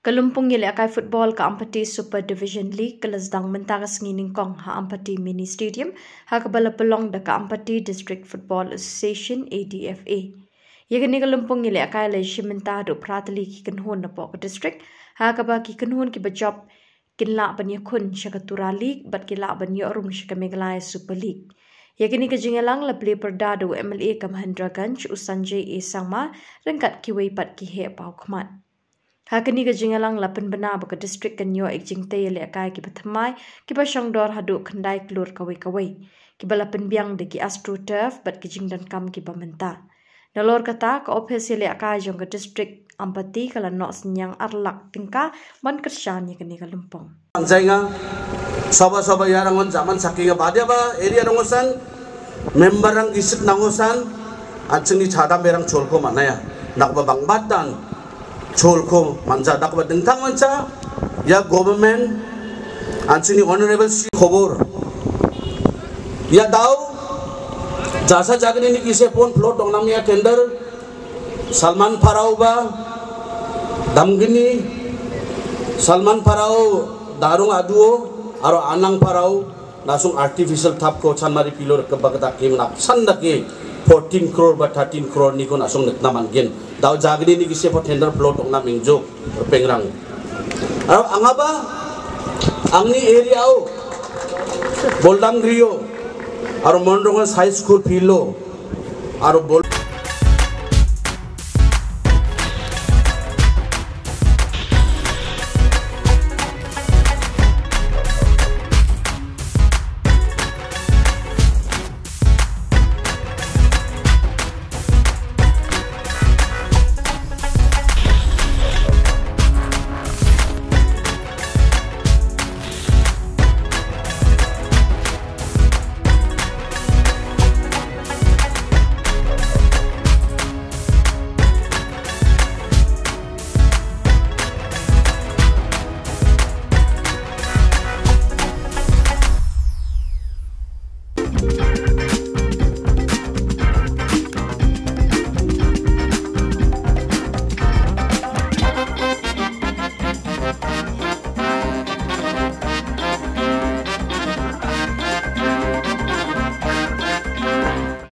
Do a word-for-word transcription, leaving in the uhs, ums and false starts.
Ka lympung ïalehkai football ka Ampati Super Division League ka la sdang mynta ka sngi nyngkong ha Ampati Mini Stadium, ha kaba la pynlong da ka Ampati District Football Association, A D F A. Ïa kane ka lympung ïalehkai la ïashim bynta haduh phra tylli ki kynhun napoh ka district, ha kaba ki kynhun kiba jop kin lah ban ïakhun sha ka Tura League bad ki lah ban ïoh rung sha ka Meghalaya Super League. Ïa kane ka jingïalang la plie pyrda da u M L A ka Mahendraganj, u Sanjay A Sangma, ryngkat kiwei pat ki heh paw khmat. Ha kane ka jingïalang la pynbna ba ka district kan ïoh ïa ki jingtei ïalehkai kiba thymmai, kiba shongdor haduh khyndai klur kawei kawei, kiba la pynbiang da ki AstroTurf bad ki jingdonkam kiba mynta. Nalor kata, ka ophis ïalehkai jong ka district Ampati ka la noh synñiang ar lak tyngka ban kyrshan ïa kane ka lympung. Jai nga, saba saba ïarang on jaman saking ba dia ba area nongosan, member rang isip nongosan, an sing ni chadam berang cholko manaya, nak ba bang batan, cholko manja dak ba dengtang mancha, ïa government, an sing ni honorable si khobor, ïa dau, jasa jagni ni kise pon plot dong nam ïa tender, Salman Parau ba, Damgini, Salman Parau, Darung Aduo, aro Anang Parau, nasung artificial thap ko chanmari pillar ke ba kata kim nak san da ke fourteen crore ba thirteen crore ni ko nasung nek naman gen. Dau jagni ni kise po tender plot ong na mingjo pengrang. Aro angaba angni area o Boldam Grio, aro Monrongas High School pilo, aro Bol-